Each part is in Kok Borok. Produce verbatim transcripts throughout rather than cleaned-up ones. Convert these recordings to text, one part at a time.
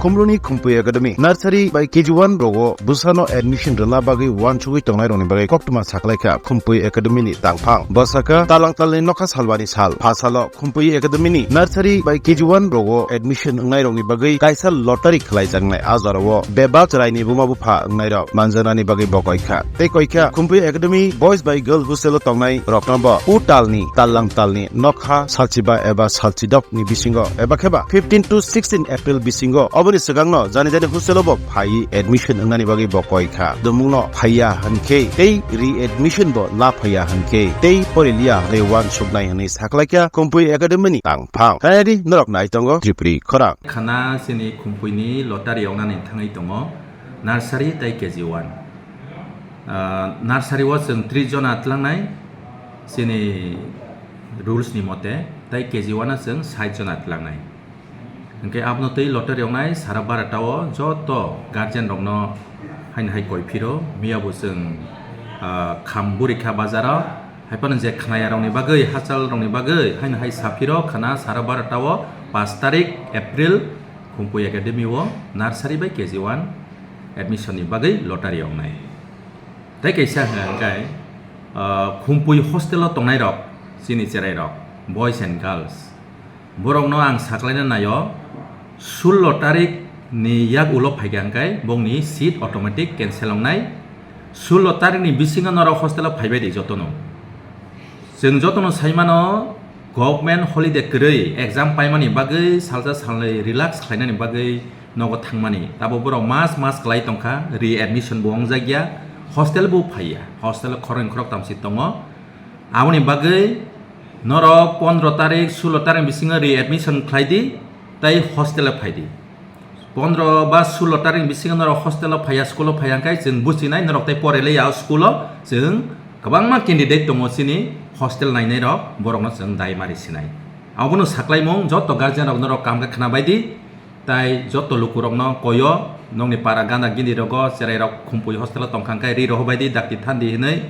Umroni Khumpui Academy nursery bai K G one rogo bwsano admission rwna bagwi uansugwi tongnairokni bagwi koktwma sakhlaikha Khumpui Academy ni tangphang. Bwsakha talang talni nokha salwani sal. Phasalo Khumpui Academy ni nursery bai K G one rogo admission wngnairokni bagwi kaisa lottery khlaijaknai. A jorao bebak chwraini buma bupha wngnairok manjaknani bagwi bo koikha. Tei koikha Khumpui Academy Boys bai Girls Hostel o tongnai rokno bo o talni, tallang talni nokha salchiba eba salchidok ni bisingo eba kheba fifteen to sixteen April bisingo oboni swkangno jani jani hostel o bo phaiwi admission wngnani bagwi bo koikha. Dumungno phaiya hwnkhe tei re-admission bo la phaiya hwnkhe tei poriliya hwnwi uansuknai hwnwi saklaikha Khumpui Academy ni tangphang. Khairokdi norok nai tongo Tripuri khorang. Khana chini Khumpui ni lottery wngnani thangwi tongo nursery tei K G one. Ah, nursery o chwng tris jona tlangnai chini rules ni mote, tei K G one o chwng sait jona tlangnai. Hwnkhe abono tei lottery wngnai sara barata o joto guardian rokno haino hai koi phiro, miya bo chwng, ah, kham buri kha bazar o, hai phano je khnaya rokni bagwi, hachal rokni bagwi haino hai sa phiro khana sara barata o pash tarik April Khumpui Academy o nursery bai K G one admission ni bagwi lottery wngnai. Tei kaisa hwnkha hwnkhe, ah, Khumpui hostel o tongnai rok, chini cherai rok, boys and girls, borokno ang saklaina naio, sullo tarik ni yak ulo phaikha hwnkhe bongni seat automatic cancel wngnai. Sullo tarik ni bisingo norok hostel o phaibai di jotono. Chwng jotono sai mano, government holiday kwrwi exam paimani bagwi salsa salnwi relax khlainani bagwi nogo thangmani. Tabuk borok mas mas kwlai tongkha, re-admission bo wngjak ya, hostel bo phaiya, hostel o khoroknwi khoroktam si tongo. Aboni bagwi norok pondro tarik, sullo tarik bisingo re-admission khlai di, tei hostel o phai di. Pondro ba sullo tarik bisingo norok hostel o phaiya, school o phaiya hwnkhe chwng buchinai norok tei porelaiya o school o, chwng kwbangma candidate tongo chini hostel nainai rok, borokno chwng dai mari sinai. Abono saklaimung joto guardian rok norok kaham khe khna bai di, tai joto lukurokno koyo, nokni para gana gini rogo cherai rok Khumpui hostel o tongkha hwnkhe ri rohor bai di, dakti than di hinwi,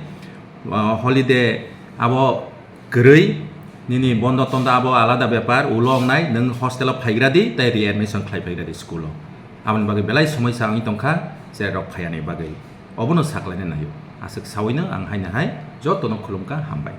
ah, holiday abo kwrwi, nini bondo tondo abo alada bepar, ulo wngnai, nwng hostel o phaigra di, tei re-admission khlai phaigra di school o. Aboni bagwi belai somoisa wngwi tongkha, cherai rok phaiyani bagwi. Obono saklaina naio. Aswk sawino ang haino hai jotono khulumkha, hambai.